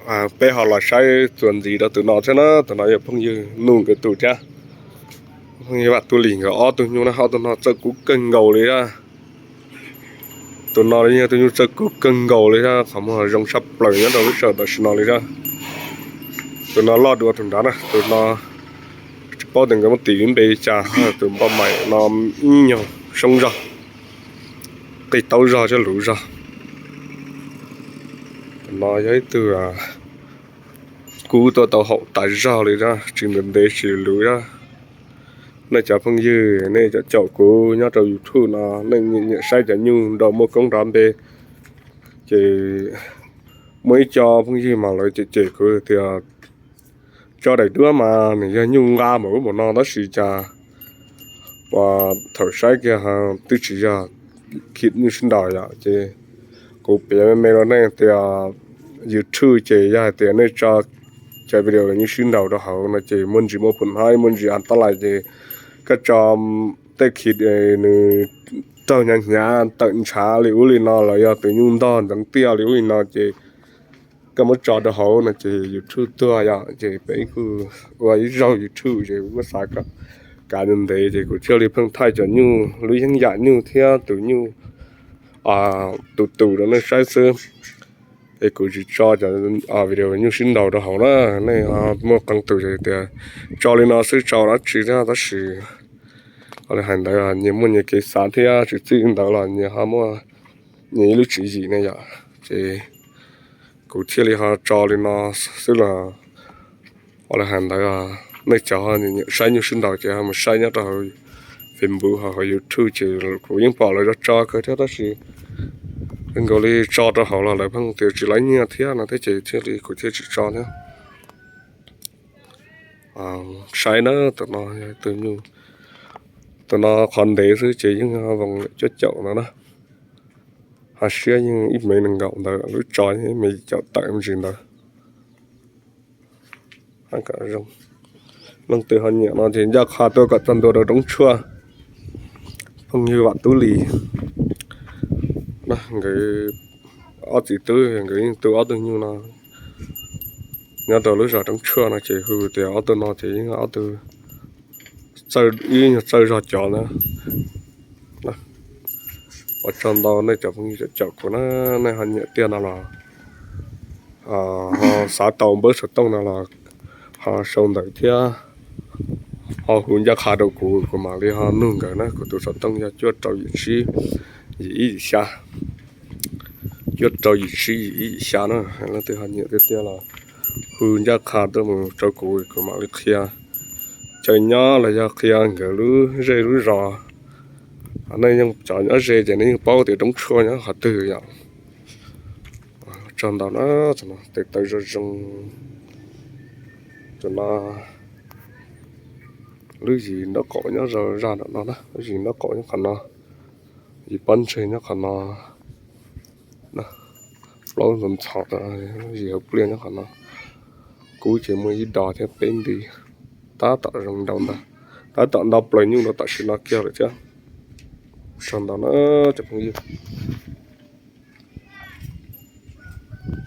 Peb ho los saib txuas ntxiv rau tus no thiab na, tus no yog phooj ywg Nuj nkawd tus thiab. Phooj ywg Vam Tub Lis nkawd ob tug nyuj na, ob tug no txawj kub kawg nkaus li na. Tus no yog tus nyuj txawj kub kawg nkaus li na, qhov muag zoo tshaj plaws nyob rau lub sij hawm tam sim no li na. Tus no loj dua tus nrad na, tus no tsis paub tias nkawd muab tis npe li cas, tus npauj maim no ib nyuag soob zog, qig taub zog thiab luv zog. Tus no yog ib tug kub tuaj tau haum tas zog li na, tsis ntev ntev tsis luv na. Nej cov phooj ywg, nej cov caum kuv nyob rau YouTube no, nej nyiam saib cov nyuj nrau muaj koob nrov npe, ces muaj ib co phooj ywg mas lawv cem cem kuv tias tso daim duab mas nws yog nyuj nqa npaum ub npaum no tab sis cas thaum saib kiag twb tsis yog khij nyuj sib nraus yom. Ces kuv piav me me rau nej tias YouTube ces yog hais tias nej tso cov video nyuj sib nraus rau hauv no ces muaj ntsis muaj phum hnab, muaj ntsis an tab lais ces koj tso tej khij nws raug hnyav hnyav tawm ntshav li ub li no los yog tus nyuj ntog ntxeev tiaj li ub li no ces koj muab tso rau hauv no ces YouTube tuag yom. Ces peb kuj ua ib zaug YouTube ces muab xav kom kav ntev ces kuv thiaj li pheej thaij cov nyuj, lub yeeb yam nyuj thiab tus nyuj tus tus rau nej saib xwb. Es kuv tsis tso cov video nyuj sib nraus rau hauv na. Nej muaj qee tus tias tso li no xwb tso dab tsi thiab, tab sis ua li hais ntawd nyias muaj nyias kev xav thiab, tsis txij ntawd los nyias ho muaj nyias ib lub tswv yim ne yom. Ces kuv thiaj li ho tso li no xwb los ua li hais ntawd, nej cov saib nyuj sib nraus ces ho mus saib nyob rau hauv Facebook, hauv YouTube ces kuv yeej pom lawv tso tso kawg thiab tab sis nkaus li tso rau hauv los lawv pheej tias tsis laib nyiaj thiab no thiab ces thiaj li kuv thiaj tsis tso thiab. Saib na, tus no yog tus nyuj, tus no qhov ntev xwb ces yeej voos cuaj caum no na. Ho siab yeej ib mev nees nkaum ntawd, lub tso yeej ib mev yim caum tawm me ntsis ntawd. Leej twg ho nyiam no ces ncaj qha tuaj kom txog ntua rau Roob Tshuaj, phooj ywg Vam Tub Lis. Nkawd ob txiv tub nkawd yeej tu ob tug nyuj no nyob rau lub zos Roob Tshuaj no ces hu tias ob tug no ces yeej ob tug txawj, ib nyuag txawj zog cov na. Ua tsaug ntau nej cov phooj ywg caum kuv na, nej ho nyiam tiag no los ho xav tau npawb xov tooj no los ho sau ntawv thiab ho hu ncaj qha rau kuv, kuv mam li ho nug nkawd na. Kuv tus xov tooj yog cuaj rau yim tsib yim ib yim xya, cuaj rau yim tsib yim ib yim xya na. Leej twg ho nyiam tiag tiag los hu ncaj qha tuaj mus rau kuv, kuv mam li qhia chaw nyob los yog qhia nkawd lub zej lub zos. Nej yeej cov nyob ze ces nej yeej paub tias Roob Tshuaj nyob qhov twg yom. Tsaug ntau na, tes taw zoo zoo. Tus no lub zis nraub qaum nyob zog zaj nram no na, lub zis nraub qaum nyob qhov no, zis pob ntseg nyob qhov no, plaub ntxhov ntxhov, zis hauv pliaj nyob qhov no. Kub ces muaj ib dos thiab peb nti, tab tom zoo ntau ntag, tab tom ntau plaws nyuj rau tam sim no kiag lawm thiab. Tsaug ntau na cov phooj ywg.